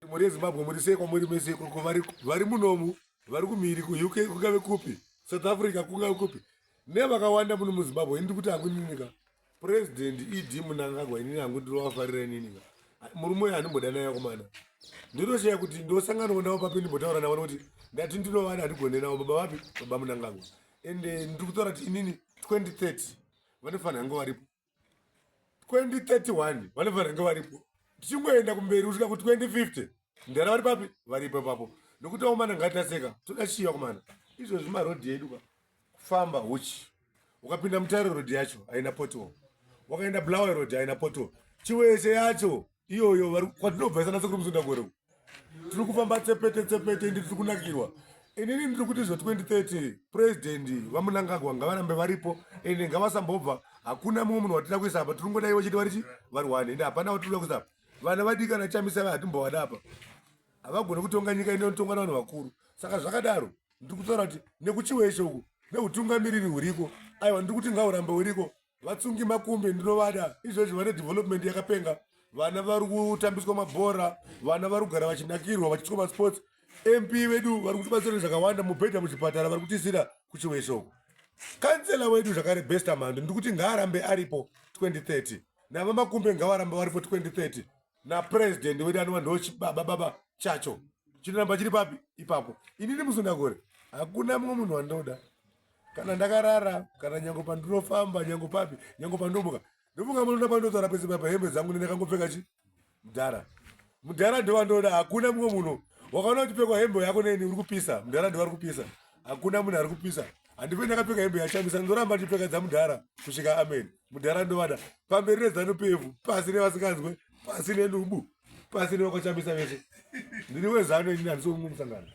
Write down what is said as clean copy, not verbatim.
Mhuri yeZimbabwe muri sei kwamuri mese ikoko vari vari munomu vari kumhiri kuUK kungave kupi South Africa kungave kupi nevakawanda muno muZimbabwe ini ndikuti hangu ininika President ED Mnangagwa inini hangu ndinovafarira ininika murume uyo handimboda naye akomana ndinoshaya kuti ndosanganawo navo papi ndimbotaura navo nokuti ndati ndinovada handigone navo baba vapi baba Mnangagwa ende ndiri kutaura kuti inini 2030 vanofanira kunge varipo 2031 vanofanira kunge varipo tichingoenda kumberi kusvika ku 2050 ndara vari papi varipo ipapo nokuti akomana ngataseka toda chiya komana izvozvi marodhi edu ka kufamba huchi ukapinda mutare rodhi yacho haina pothole wakaenda bulawayo rodhi haina pothole chiweshe yacho iyoyo kwatinobva isana sekuru musundagore uku tiri kufamba tsepete tsepete indi tiri kunakirwa inini ndiri kuti zvo 2030 president vamunangagwa ngavarambe varipo ende ngavasambobva hakuna mumwe munhu watida kuisa apa tiri kungoda ivo chete varichi vari one ende hapana watiri kuda kuisa apa vana vadiki kana chamisa vahatimbovada apa havagone kutonga nyika inotongwa navanhu vakuru saka zvakadaro ndiri kutaura kuti nekuchiweshe uku neutungamiriri huriko aiwa ndiri kuti ngaurambe uriko Vatsungi Makumbe ndinovada izvezvi vane development yakapenga vana vari kutambiswa mabhora vana vari kugara vachinakirwa vachiitwa masports mp vedu vari kutibatsira zvakawanda mubhedha muchipatara vari kutisira kuchiweshe uku kansela wedu zvakare besta mhando ndiri kuti ngaarambe aripo 2030 navamakumbe ngavarambe varipo 2030 napresident wedu anova ndochibaba baba chacho chinoramba chiri papi ipapo inini musundagore hakuna mumwe munhu wandoda kana ndakarara kana nyango pandinofamba nyango papi nyango pandinomuka ndofunga munoona pandotaura pese papa hembe dzangu ndakangopfeka chi mudhara mudhara ndovandoda hakuna mumwe munhu wakaona uchipfekwa hembe yako neni uri kupisa mudhara ndivari kupisa hakuna munhu ari kupisa handife ndakapfeka hembe yachamisa ndoramba ndichipfeka dzamudhara kusvika amen mudhara ndovada pamberi nezanu pf pasi nevasinganzwe pasi nenubu pasi nevakwachamisa vese ndiri wezanu inini handisi womumwe musangano.